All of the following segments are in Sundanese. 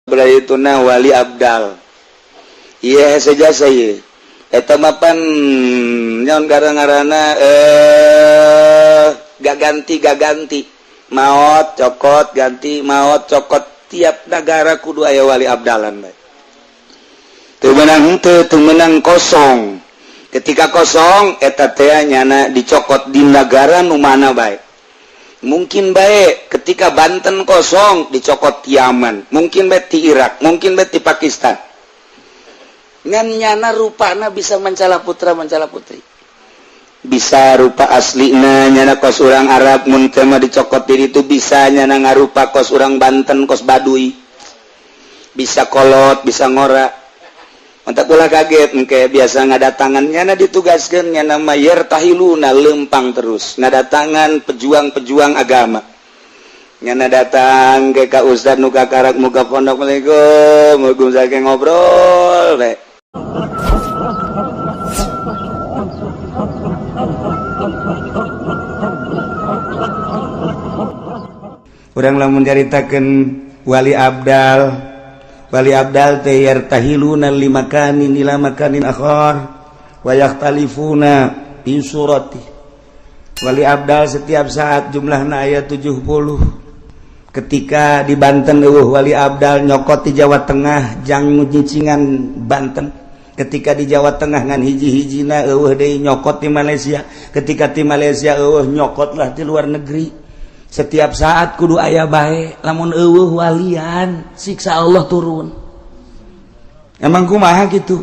Itu nah, wali abdal. Iya saja saya eta mapan nyaon gara-garana gak ganti, gak ganti, maot cokot ganti, maot cokot. Tiap negara kudu aya wali abdalan bae. Teu meunang henteu, teu meunang kosong. Ketika kosong eta teh nyana dicokot di negara nu mana bae. Mungkin baik ketika Banten kosong dicokot Yaman, mungkin baik di Irak, mungkin baik di Pakistan. Ngan nyana rupana bisa mencala putra, mencala putri, bisa rupa asli nyana kos orang Arab. Mun tema dicokot diri itu bisa nyana ngarupa kos orang Banten, kos Baduy, bisa kolot, bisa ngora. Untuk ulah kaget engke biasa ngadatangan nyana ditugaskan nyana mah yartahiluna, lempang terus ngadatangan pejuang-pejuang agama. Nyana datang ke ka Ustad nu kakarak muka pondok, "Assalamualaikum, Waalaikumsalam," ngobrol we. Urang lamun nyaritakeun wali abdal, wali abdal teh yartahiluna limakanin ila makanin akhar wa yakhtalifuna fi surati. Wali abdal setiap saat jumlahna aya 70. Ketika di Banten euweuh wali abdal, nyokot di Jawa Tengah jang nyicingan Banten. Ketika di Jawa Tengah ngan hiji-hijina euweuh deui, nyokot di Malaysia. Ketika di Malaysia euweuh, nyokot lah di luar negeri. Setiap saat kudu aya bae. Lamun euweuh walian, siksa Allah turun. Emang kumaha gitu?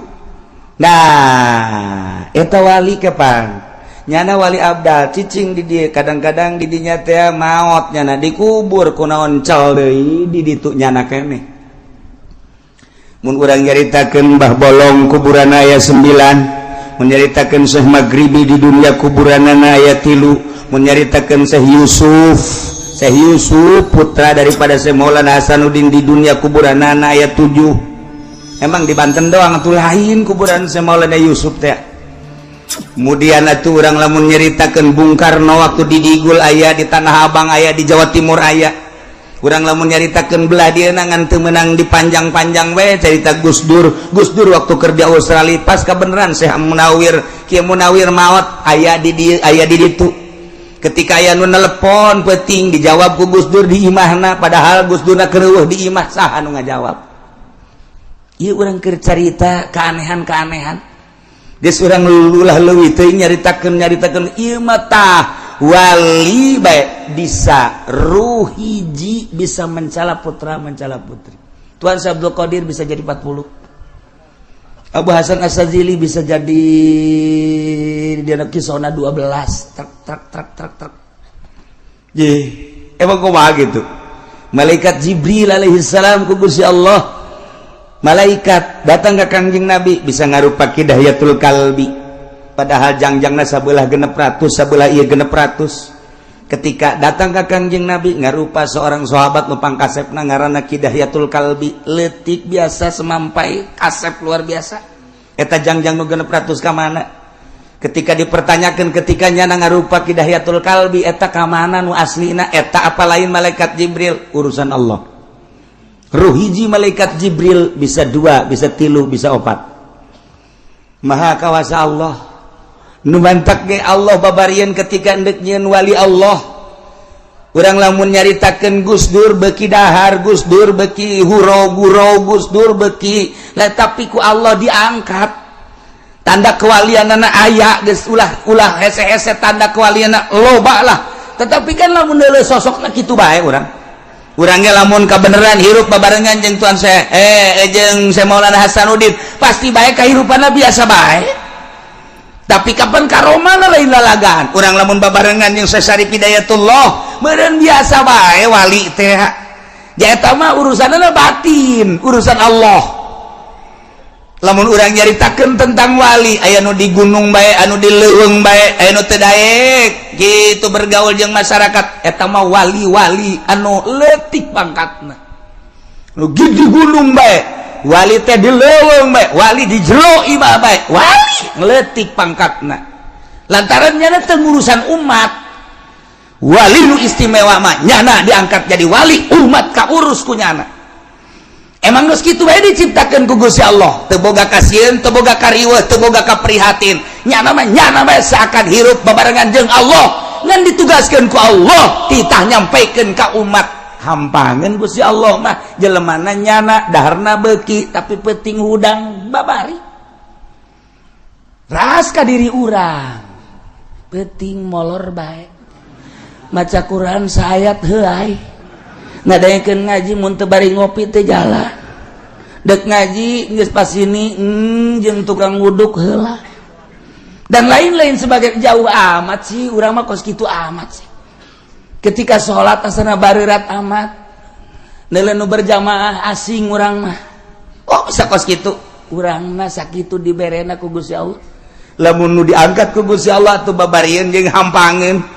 Nah, eta wali kapan nyana wali abdal cicing di dia. Kadang-kadang di dinya teh maot nyana, dikubur, kunaon cal deui di ditu nyana keneh. Mun urang nyaritakeun Mbah Bolong, kuburan aya 9. Mun nyaritakeun Syekh Maghribi, di dunia kuburanana aya 3. Menyaritakan Syekh Yusuf, Syekh Yusuf putra daripada Syekh Maulana Hasanuddin, di dunia kuburan aya 7. Emang di Banten doang tuh lain kuburan Syekh Maulana Yusuf teh? Kemudian atuh urang lamun nyeritakeun Bung Karno, waktu di Digul aya, di Tanah Abang aya, di Jawa Timur aya. Urang lamun nyaritakeun belah dia ngan teu meunang dipanjang-panjang we cerita Gus Dur. Gus Dur waktu kerja Australia pas kebenaran Syekh Munawir, Kiai Munawir maot, aya di dieu, aya di ditu. Ketika aya nu nelepon penting, dijawab ku Gus Dur di imahna, padahal Gus Dur keur di imah. Saha nu ngajawab? Ieu urang keur carita keanehan-keanehan geus. Urang ulah leuwih teuing nyaritakeun nyaritakeun ieu mah. Tah, wali bae bisa ruh hiji bisa mencala putra, mencala putri. Tuan Syekh Abdul Qadir bisa jadi 40, Abu Hasan Asy-Syadzili bisa jadi di anak kisona 12, truk truk truk truk truk. Ye, emang kumaha gitu? Malaikat Jibril alaihi salam ku Gusti Allah, malaikat datang ke Kangjeng Nabi bisa ngarupa Ki Dihyatul Kalbi, padahal jangjangna sabelah 600, sabelah ieu 600. Ketika datang ke Kangjeng Nabi ngarupa seorang sahabat nu pangkasepna, ngaranna Ki Dihyatul Kalbi, leutik biasa, semampai, kasep luar biasa. Eta jangjang nu 600 ka mana? Ketika dipertanyakan, ketika nyana ngarupa Ki Dihyatul Kalbi, eta ka mana nu aslina eta, apa lain malaikat Jibril? Urusan Allah. Ruh hiji malaikat Jibril bisa dua, bisa tilu, bisa opat. Maha kawasa Allah. Nu mantak ge Allah babarian ketika endek nyieun wali Allah. Urang lamun nyaritakeun Gus Dur beki dahar, Gus Dur beki huro guro, Gus Dur beki lah, tapi ku Allah diangkat. Tanda kewalian anak aya geus, ulah ulah hese-hese, tanda kewalian loba lah. Tetapi kan lamun deuleu sosokna kitu bae urang. Urangnya lamun kebenaran hirup babarengan jeung Tuan saya jeung Syekh Maulana Hasanuddin, pasti bae kahirupanna biasa bae. Tapi kapan karomana lain lalagan. Urang lamun babarengan jeung Syekh Syarif Hidayatullah, meureun biasa bae wali teh. Eta mah urusanna batin, urusan Allah. Lamun urang nyaritakeun tentang wali, aya nu di gunung bae, anu di leuweung bae, aya nu teu daek gitu bergaul jeung masyarakat. Eta mah wali-wali anu leutik pangkatna. Nu di gunung bae wali teh, di leuweung bae wali, di jero imah bae wali, leutik pangkatna lantaran nyana teu ngurusan umat. Wali nu istimewa mah nyana diangkat jadi wali, umat kaurus ku nyana. Emang geus kitu bae diciptakeun ku Gusti Allah, teu boga kasieun, teu boga kariweuh, teu boga kaprihatin. Nyana mah nyana bae seakan hirup babarengan jeung Allah, ngan ditugaskeun ku Allah titah nyampaikeun ka umat. Hampangeun Gusti Allah mah jelemana nyana daharna beuki tapi penting hudang babari. Ras ka diri urang. Penting molor bae. Maca Quran saayat heuay. Ngadaekeun ngaji mun teu bari ngopi teu jalan. Dek ngaji geus pas ini jeung tukang wuduk heula. Dan lain-lain sebagai jauh amat sih urang mah kos kitu amat sih. Ketika sholat asana bareurat amat. Neuleuh nu berjamaah asing urang mah. Oh bisa kos kitu. Urang mah sakitu diberena ku Gusti Allah. Lamun nu diangkat ku Gusti Allah tuh babarieun jeung hampangeun.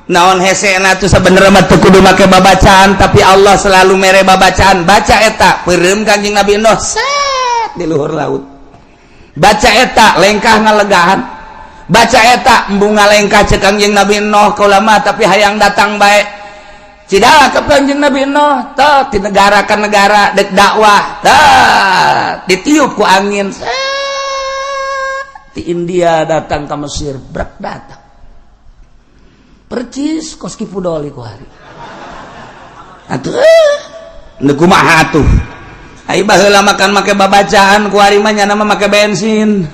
Naon hesena tuh sebenarnya mah teu kudu make babacaan, tapi Allah selalu mere babacaan. Baca eta peureum Kanjeng Nabi Nuh set di luhur laut. Baca eta lengkah ngalegahan. Baca eta embung ngalengkah cek Kanjeng Nabi Nuh kaula mah tapi hayang datang bae. Cidala ke Kanjeng Nabi Nuh teh di negara ka negara dek dakwah teh ditiup ku angin set di India datang ke Mesir brek datang. Percis kos Ki Pudoli ku hari. Atuh nu kumaha atuh? Ai baheula makan make babacaan ku hari mah nyana mah make bensin.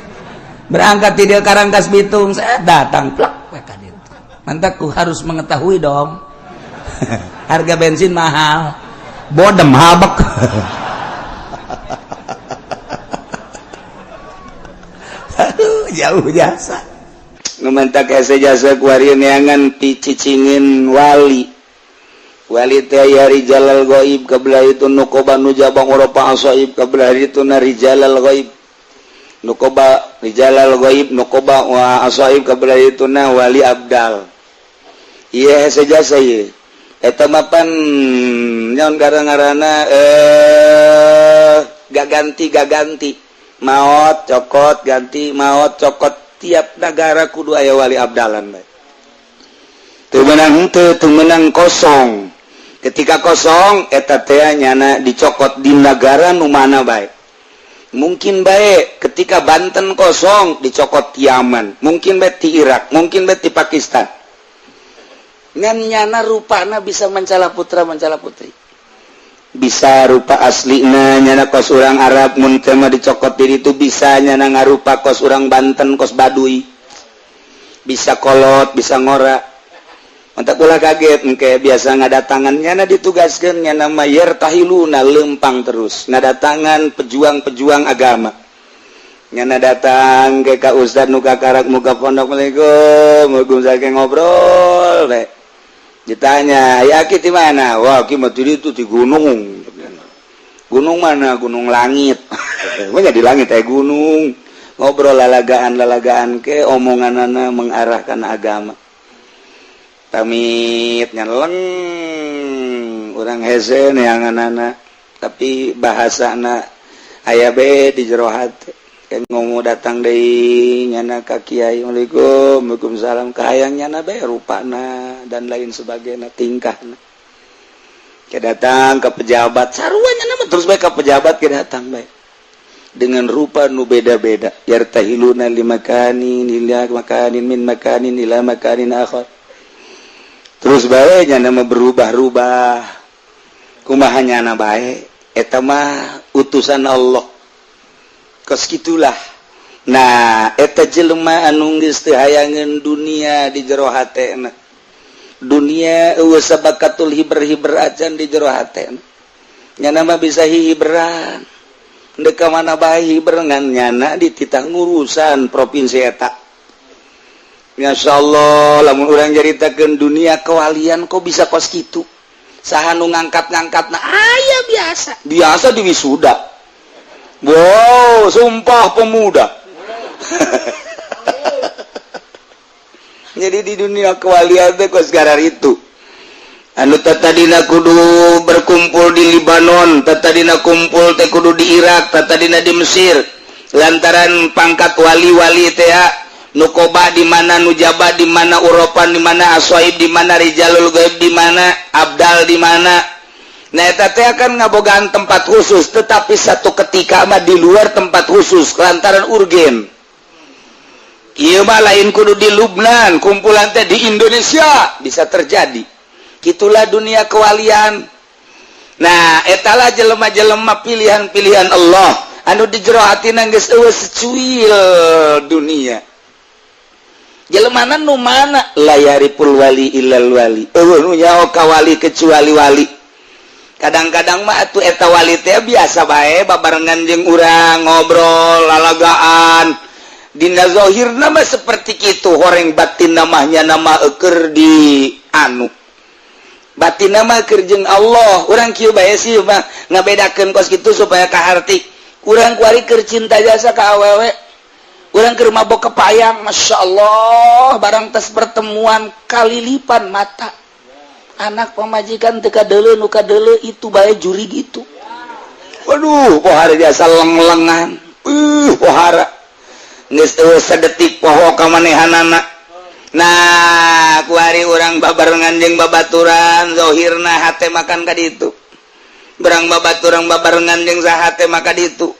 Berangkat ti dieu Karangkas Bitung, saya datang plek we ka ditu. Mantak ku harus mengetahui dong. Harga bensin mahal. Bodem habek. Aduh, jauh jasa. Ngementak hese jasa kuari neangan picicingin wali. Wali teh aya rijalal gaib kabelah itu nukoba nujaba ngoropa asaib kabelah itu na rijalal gaib. Nukoba rijalal gaib nukoba wa asaib kabelah itu na wali abdal. Ieu hese jasa ieu. Eta mah pan nyaon gara-garana gak ganti maot cokot ganti maot cokot. Tiap negara kudu aya wali abdalan bae. Teu meunang henteu, teu meunang kosong. Ketika kosong eta teh nyana dicokot di negara nu mana bae. Mungkin bae ketika Banten kosong dicokot ti Yaman, mungkin bae ti Irak, mungkin bae ti Pakistan. Ngan nyana rupana bisa mancala putra mancala putri. Bisa rupa aslina nyana kos urang Arab mun teu mah dicokot diri itu bisa nyana ngarupa kos urang Banten kos Baduy. Bisa kolot, bisa ngora. Mantap ulah kaget engke biasa ngadatangan nyana ditugaskeun nyana mah yartahiluna lempang terus ngadatangan pejuang-pejuang agama. Nyana datang ke ka ustad nu kakarak muka pondok, Assalamualaikum, Waalaikumsalam, ngobrol we. Ditanya, ya ki di mana? Wah, ki mah itu di gunung. Gunung mana? Gunung langit. Emang di langit eh gunung. Ngobrol lalagaan-lalagaan ke omonganana mengarahkan agama. Pamit nyeleng urang hese neanganana, tapi bahasana aya be di jero hate. Ngomong datang deui nyana ka kiai, Assalamualaikum, Waalaikumsalam, kahayang nyana bae rupana dan lain sebagainya tingkahna. Ke datang ke pejabat sarua nyana mah terus bae ka pejabat ke datang bae. Dengan rupa nu beda-beda, yartahiluna limakanin ila makanin min makanin ila makanin akhar. Terus bae nyana mah berubah-ubah. Kumaha nyana bae eta mah utusan Allah. Kos gitulah. Nah, eta jelema anu geus teu hayangeun dunia di jero hatena. Dunia eueuh sabakatul hiber-hiber acan di jero hatena. Nyana mah bisa hiberan. Ndek ka mana bae hiber ngan nyana dititah ngurusan provinsi eta. Masyaallah, lamun urang nyaritakeun dunia kewalian kok bisa kos kitu. Saha nu ngangkat-ngangkatna aya biasa. Biasa di wisuda. Wow, sumpah pemuda. Jadi di dunia kewalian teh kos garar itu. Anu tatadina kudu berkumpul di Libanon, tatadina kumpul teh kudu di Irak, tatadina di Mesir. Lantaran pangkat wali-wali teh nukoba di mana, nujaba di mana, uropan di mana, aswaib di mana, rijalul gaib di mana, abdal di mana. Nah, eta teh akan ngabogaan tempat khusus, tetapi satu ketika mah di luar tempat khusus lantaran urgen. Ieu mah lain kudu di Lubnan, kumpulan teh di Indonesia bisa terjadi. Gitulah dunia kewalian. Nah, etalah jelema-jelema pilihan-pilihan Allah anu di jero hatina geus euweuh secuil dunia. Jelemana nu mana? La ya'riful wali illal wali. Euweuh nu nyaho ka wali kecuali wali. Kadang-kadang mah atuh eta wali teh biasa bae babarengan jeung urang, ngobrol lalagaan. Dina zahirna mah seperti kitu, horeng batin namanya nama eker di anu batin nama keur jeung Allah. Urang kieu bae sih mah ngabedakeun kos kitu supaya kaharti. Urang kuari keur cinta jasa ka awewe, urang keur mabok kepayang, Masya Allah, barang tes pertemuan kalilipan mata, anak pamajikan teu kadeuleu, nu kadeuleu itu bae juri gitu. Waduh, pohara biasa leng-lengan, pohara geus euweuh sadetik poho ka manehanana. Nah, kuari urang babarengan jeung babaturan, zahirna hate makan ka ditu. Berang babaturan babarengan jeung saha teh maka ditu,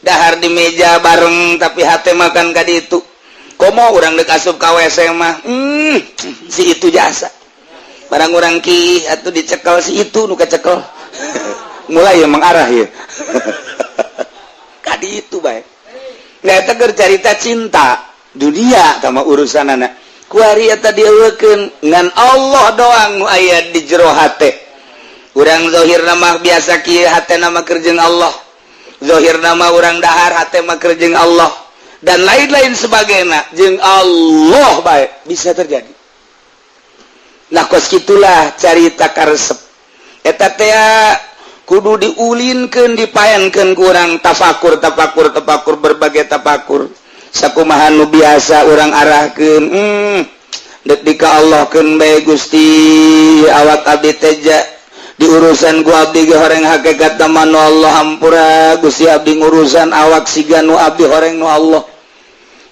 dahar di meja bareng tapi hate makan ka ditu. Komo urang dek asup ka WC mah, si itu jasa barang urang ki atau dicekel si itu nu kacekel, mulai ya mengarah ya kadi itu bae. Nah, eta keur carita cinta dunia sama urusan anak kuari eta dieuweukeun, ngan Allah doang nu aya di jero hate urang. Zahir nama biasa kieu, hate nama keur jeung Allah. Zahir nama urang dahar, hate mah keur jeung Allah dan lain-lain sebagainya, jeung Allah bae bisa terjadi. Nah, kos gitulah carita karesep eta teh kudu diulinkeun, dipaenkeun ku urang, tafakur, tafakur, tafakur, berbagai tafakur sakumaha nu biasa urang arahkeun. Dek dika Allahkeun bae, Gusti, awak abdi teja di urusan ku abdi ge horeng hakikat nu Allah. Hampura, Gusti, abdi ngurusan awak siga nu abdi horeng nu Allah.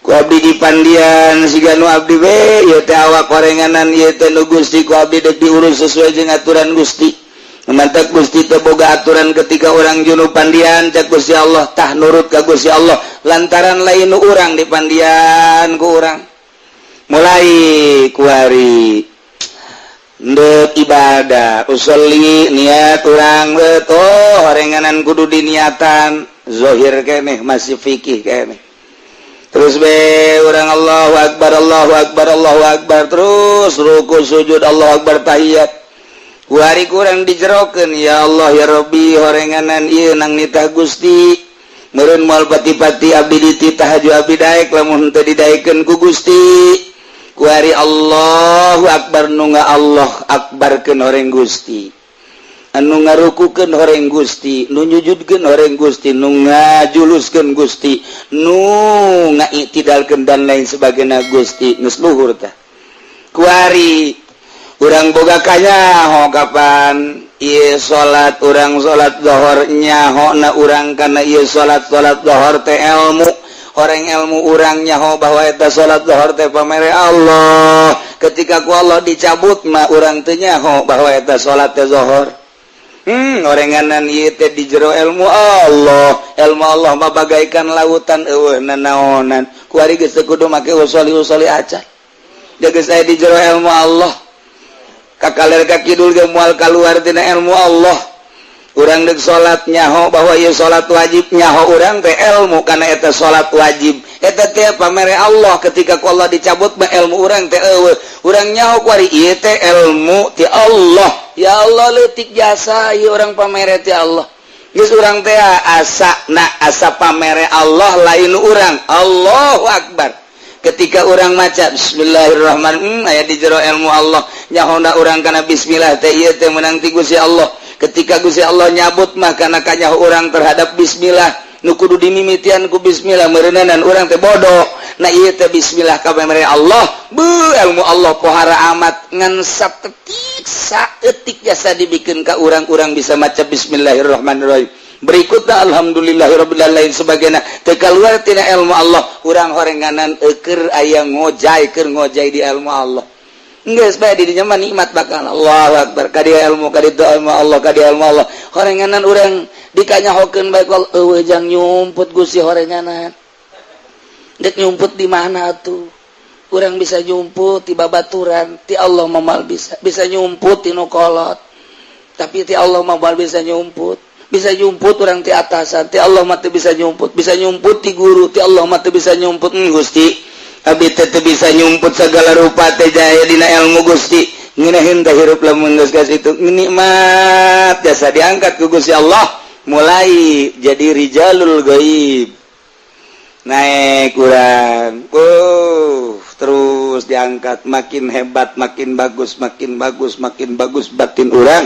Ku abdi dipandian siga nu abdi we ieu teh awak horenganan, ieu teh nu Gusti. Ku abdi dek diurus sesuai jeung aturan Gusti. Mantap, Gusti teh boga aturan ketika orang junub pandian, cek Gusti Allah. Tah, nurut ka Gusti Allah lantaran lain nu urang dipandian ku urang. Mulai kuari ndek ibadah, usolli, niat urang oh horenganan kudu diniatan. Zohir keneh masih fikih keneh. Terus be urang Allahu Akbar, Allahu Akbar, Allahu Akbar, terus ruku, sujud, Allahu Akbar, tahiyat. Kuari kurang dijerokeun, ya Allah, ya Rabbi, horenganan ieu nang nitah Gusti. Meureun moal pati-pati abdi dititah, haju abdi daek lamun teu didaekeun ku Gusti. Kuari Allahu Akbar, nu nga Allah Akbarkeun horeng Gusti, anu ngarukukeun horeng Gusti, nu nyujudkeun horeng Gusti, nu ngajuluskeun Gusti, nu ngaitidalkeun dan lain sebagainya Gusti. Geus luhur tah. Kuari urang boga kanyaho kapan ieu salat, urang salat Zohor, nyaho na urang karena ieu salat, salat Zohor teh ilmu orang, ilmu urang nyaho bahwa eta salat Zohor teh pamere Allah. Ketika ku Allah dicabut mah urang teu nyaho bahwa eta salat teh Zohor. Orenganan ieu teh di jero ilmu Allah. Ilmu Allah mah bagaikan lautan, euweuh nanaonan. Kuari geus teu kudu make usoli usoli acan, jaga saya di jero ilmu Allah. Kakaler ka kidul ge moal kaluar tina ilmu Allah. Urang dek salat, nyaho bahwa ieu salat wajib. Nyaho urang teh ilmu karena eta salat wajib eta teh pamere Allah. Ketika ku Allah dicabut mah ilmu urang teh euweuh. Urang nyaho kuari ieu teh ilmu ti Allah. Ya Allah, leutik jasa ieu urang pamere ti Allah. Geus urang teh asa na asa pamere Allah, lain urang. Allahu Akbar. Ketika orang maca Bismillahirrahmanirrahim, aya di jero ilmu Allah. Nyahona urang kana bismillah teh ieu teh menang ti Gusti Allah. Ketika Gusti Allah nyabut mah kana kanyaho urang terhadap bismillah, nu kudu dimimitian ku bismillah meureunanan urang teh bodoh. Nah, ieu teh bismillah ka pamere Allah. Bu, ilmu Allah pohara amat, ngan satetik saeutik jasa dibikeun ka urang-urang bisa maca Bismillahirrahmanirrahim, berikutnya alhamdulillahirabbil lain sebagainya, teu kaluar tina ilmu Allah. Urang horenganan eker aya ngojay, keur ngojay di ilmu Allah. Geus bae di dinya mah nikmat bakal. Allahu akbar, ka dieu ilmu, ka ditu ilmu Allah, ka dieu ilmu Allah. Horenganan urang dikanyahokeun bae, eueuh jang nyumput Gusti horenganan. Dek nyumput di mana tuh? Urang bisa nyumput di babaturan, ti Allah moal bisa. Bisa nyumput ti nu kolot. Tapi ti Allah moal bisa nyumput. Bisa nyumput urang ti atasan, ti Allah mah teu bisa nyumput. Bisa nyumput ti guru, ti Allah mah teu bisa nyumput. Gusti, abi teh teu bisa nyumput segala rupa teh jaya dina ilmu Gusti. Ngeunaheun teh hirup lamun geus ka situ nikmat jasa diangkat ku Gusti Allah, mulai jadi rijalul gaib, naik kurang, terus diangkat, makin hebat, makin bagus, makin bagus, makin bagus batin urang,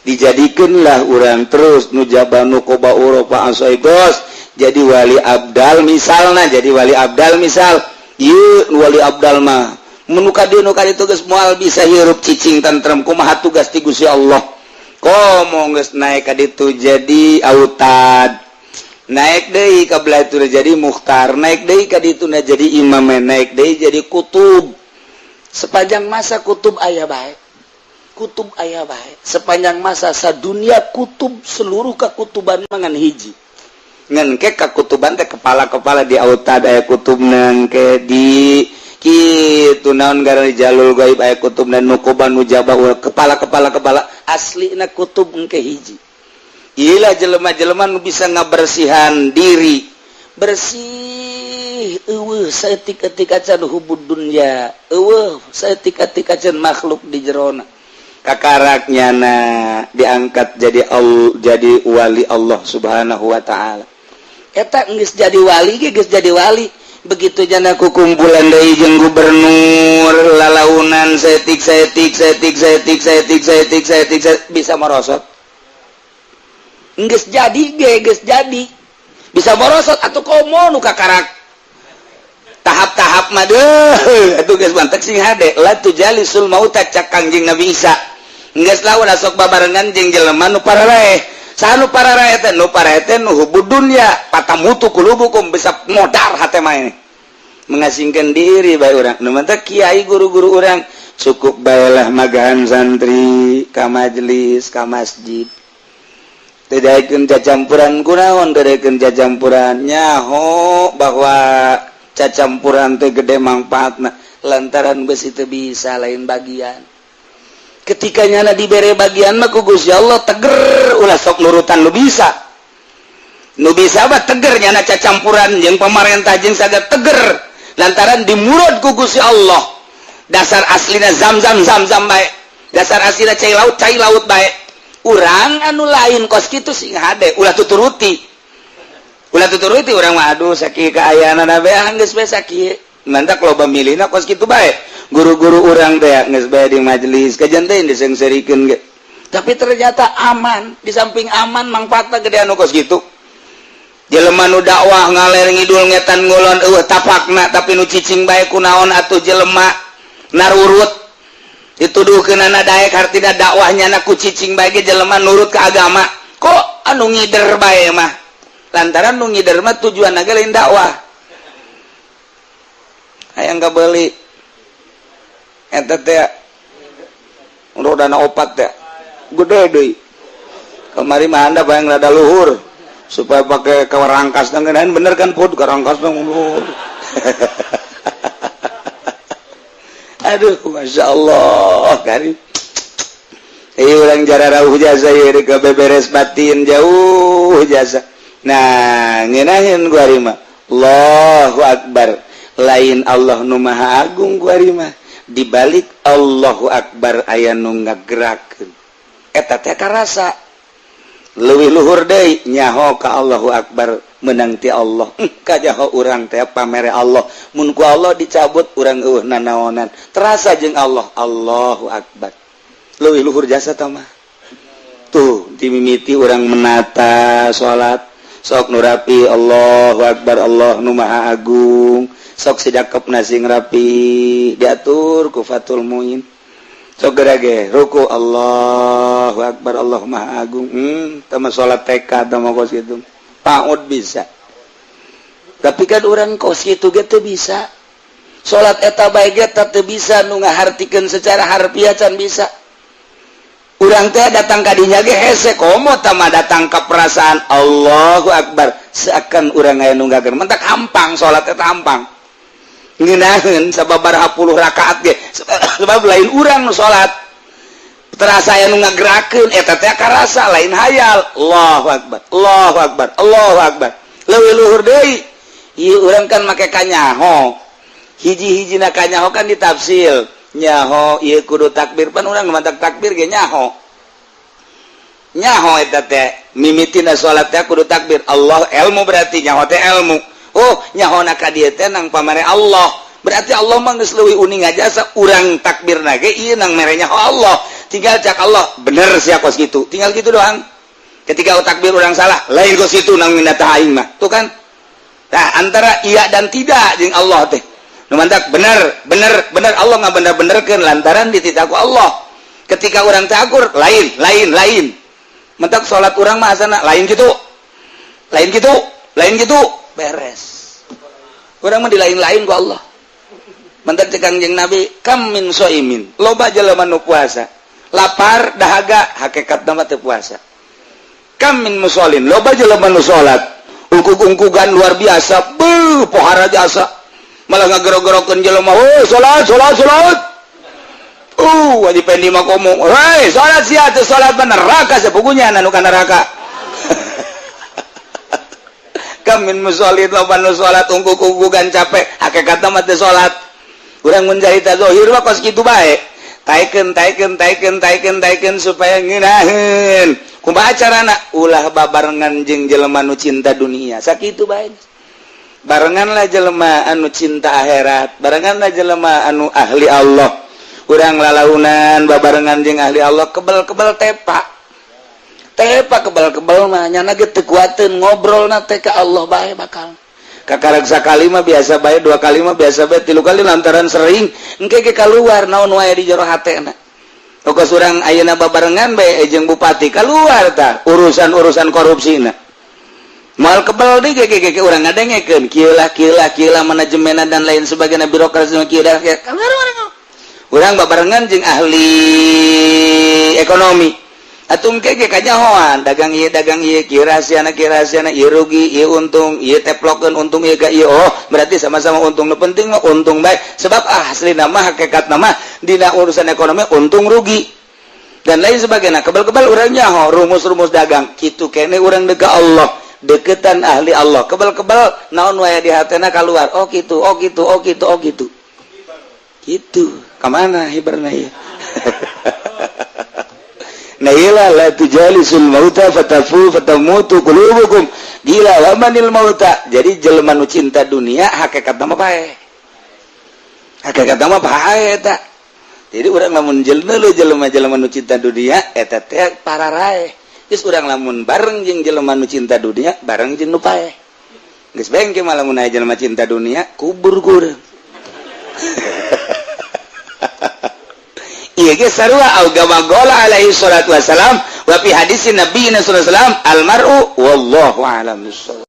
dijadikanlah urang terus nujaba, nuqoba, urafa, asoibos, jadi wali abdal misalnya, jadi wali abdal misal. Ieu wali abdal mah menuka di nuka itu geus moal bisa hirup cicing tentrem. Kumaha tugas ti Gusti Allah? Komo geus naik ka ditu jadi autad, naik deui ka belah itu jadi mukhtar, naik deui ka ditu jadi imam, naik deui jadi kutub. Sepanjang masa kutub aya bae, kutub aya bae sepanjang masa sadunia kutub, seluruh kakutuban mangan hiji ngan ke kakutuban teh kepala-kepala. Di autad aya kutub, ke di kitu naon gara jalul gaib aya kutub, dan nuqoba, nujaba, kepala kepala kepala. Aslina kutub engke hiji. Ilah jelema-jelema nu bisa ngabersihan diri, bersih, eueuh saeutik-eutik acan hubud dunya, eueuh saeutik-eutik acan makhluk di jerona, kakarak nyana diangkat jadi jadi wali Allah Subhanahu wa Ta'ala. Eta geus jadi wali ge, geus jadi wali begitu jana ku kumpulan deui jeung gubernur, lalaunan saeutik saeutik saeutik saeutik saeutik saeutik saeutik, bisa merosot. Geus jadi ge, geus jadi bisa merosot atau komo nu kakarak tahap-tahap mah deuh atuh geus mantek. Sing hade, la tujalisul mauta, cak Kangjeng Nabi Isa. Geus lawan sok babarengan jeung jelema nu pararaeh. Saha nu pararaeh teh? Nu paraeh teh nu hubud dunya, fatamutu qulubukum, bisa modar hate mah. Ini mengasingkan diri bae urang. Nu mantak kiai, guru-guru urang cukup baelah magahan santri ka majelis, ka masjid. Tidak cacampuran. Kunaon tidak cacampuran? Nyaho bahwa cacampuran teh gede manfaatna, lantaran besi itu bisa lain bagian. Ketika nyana dibere bagian mah ku Gusti Allah, teger, ulah sok nurutan nu bisa. Nu bisa mah teger, nyana cacampuran jeung pemerintah jeung sagala teger, lantaran dimurad ku Gusti Allah. Dasar aslina zam-zam, zam-zam bae, dasar aslina cai laut, cai laut bae. Urang anu lain kos kitu sing hade, ulah tuturuti, ulah tuturuti. Urang mah aduh sakieu kaayaan bae, geus bae sakieu. Mantak loba milihna kos kitu bae. Guru-guru urang teh geus bae di majelis kajian teh disengserikeun ge, tapi ternyata aman. Di samping aman, mangfaatna gede anu kos kitu. Jelema nu dakwah ngaler ngidul, ngetan ngulon, eueuh tapakna, tapi nu cicing bae. Kunaon atuh jelema narurut dituduhkeunana daek? Hartina dakwahnya na ku cicing bae ge jelema nurut ke agama. Kok anu ngider bae mah? Lantaran nu ngider mah tujuan ge lain dakwah. Hayang kabeli eta teh rodana opat teh gede deui. Kamari mah anda bayang rada luhur supaya pakai kawarangkas ngeunaan. Bener kan, pud karangkas luhur. Aduh, masya Allah kari. Iya, urang jara rauh jasa ieu ke beberes batin jauh jasa. Nah, ngeunaheun gua mah Allahu Akbar, lain Allah nu Maha Agung gua mah. Dibalik Allahu Akbar aya nu ngagerakeun, eta teh karasa leuwih luhur deui. Nyaho ka Allahu Akbar menang ti Allah, kajaho urang teh pamere Allah. Mun ku Allah dicabut, urang eueuh nanaonan. Terasa jeung Allah Allahu Akbar leuwih luhur jasa tah mah. Tuh dimimiti urang menata salat, sok nu rapi, Allahu Akbar, Allah nu Maha Agung. Sok sidakepna sing rapi, diatur ku Fathul Muin. Sok gerage ruku, Allahu Akbar, Allah Maha Agung. Tama salat TK tama kos kitu PAUD bisa, tapi kan orang kos kitu ge teu bisa. Salat eta bae ge teu bisa nu ngahartikeun secara harfiah, can bisa. Urang teh datang ka dinya ge hese, komo tama datang ke perasaan Allahu Akbar, seakan urang aya nu ngageun. Mentak hampang salat eta, hampang ngeunaheun sababaraha puluh rakaat ge, sebab lain urang nu salat, terasa aya nu ngagerakeun. Eta teh karasa, lain hayal. Allahu Akbar, Allahu Akbar, Allahu Akbar. Leuwih luhur deui ieu, urang kan make kanyaho. Hiji-hijina kanyaho kan ditafsil, nyaho ieu kudu takbir. Pan urang mantak takbir ge nyaho, nyaho eta teh mimitina salat teh kudu takbir Allah. Ilmu berarti nyaho teh ilmu. Oh, nyaho na ka dieu teh nang pamare Allah, berarti Allah mah geus leuwih uning aja. Sa urang takbir ge ieu nang mere nyaho Allah, tinggal cak Allah bener sia kos gitu, tinggal gitu doang. Ketika takbir urang salah, lain kos itu nang minta aing mah. Tuh kan. Nah, antara iya dan tidak jeung Allah teh nu mantak bener bener bener. Allah nggak bener benerkeun lantaran dititah ku Allah. Ketika orang takur, lain lain lain. Mentak salat urang mah asana lain gitu, lain gitu, lain gitu, beres. Urang mah di lain-lain ku Allah. Mentak cek Kangjeng Nabi, kam min soimin, loba jelema nu puasa lapar dahaga, hakikat mah teu puasa. Kam min musholin, loba jelema nu salat ungkug-ungkugan luar biasa, beuh, pohara jasa, malah ngagero-gerokeun jelema, "Oh, salat, salat, salat." Wajib pendi mah komo, "Hei, salat sia, teu salat mah neraka sepugunya." Anu ka neraka. Kam min musholin, loba nu salat ungkug-ungkugan capek, hakikatna mah teu salat. Urang mun carita zahir mah kos kitu bae. Taikeun, taikeun, taikeun, taikeun, taikeun supaya ngeunaheun. Kumaha carana? Ulah babarengan jeung jelema nu cinta dunia, sakitu bae. Barenganlah jelema anu cinta akhirat, barenganlah jelema anu ahli Allah. Urang lalaunan babarengan jeung ahli Allah, kebel-kebel tepa tepa, kebel-kebel mah nyana ge teu kuateun ngobrol na teh ka Allah bae. Bakal kakarak sakali mah biasa bae, dua kali mah biasa bae, tilu kali lantaran sering engke ge keluar naon wae di jero hatena. Pokos urang ayeuna babarengan bae jeung bupati, keluar tah urusan-urusan korupsina. Moal kebel deui ge ge urang ngadengekeun kieu lah, kieu lah, kieu lah, manajemenna dan lain sebagainya, birokrasi kieu dah. Keluar urang babarengan jeung ahli ekonomi atuh, engke ge kanyahoan dagang ieu, dagang ieu, kieu rahasiana, kieu rahasiana, ieu rugi, ieu untung, ieu teplokeun untung ieu ka ieu. Oh, berarti sama-sama untung, nu penting mah untung bae. Sebab aslina mah, hakikat mah dina urusan ekonomi untung rugi dan lain sebagainya. Kebal-kebal urang nyaho rumus-rumus dagang kitu kene. Urang deka Allah, deketan ahli Allah, kebal-kebal naon wae di hatena keluar. Oh gitu, oh gitu, oh gitu, oh gitu, gitu. Kemana hiberna ya? Nah, ila la tujalisul mauta fatafu fatamutu qulubukum. Gila wamanil mauta. Jadi jelema nu cinta dunia hakikat mah pae, hakikat mah pae eta. Jadi urang lamun jelema jelema-jelema nu cinta dunia eta teh pararae. Geus, urang lamun bareng jeung jelema nu cinta dunia, bareng jeung nu pae. Geus bengke malah mun aya jelema cinta dunia, kubur ku urang. Ieu ge sarua au kama qala alaihi salatu wassalam wa fi hadis Nabi sallallahu alaihi wasallam al mar'u, wallahu a'lam bissawab.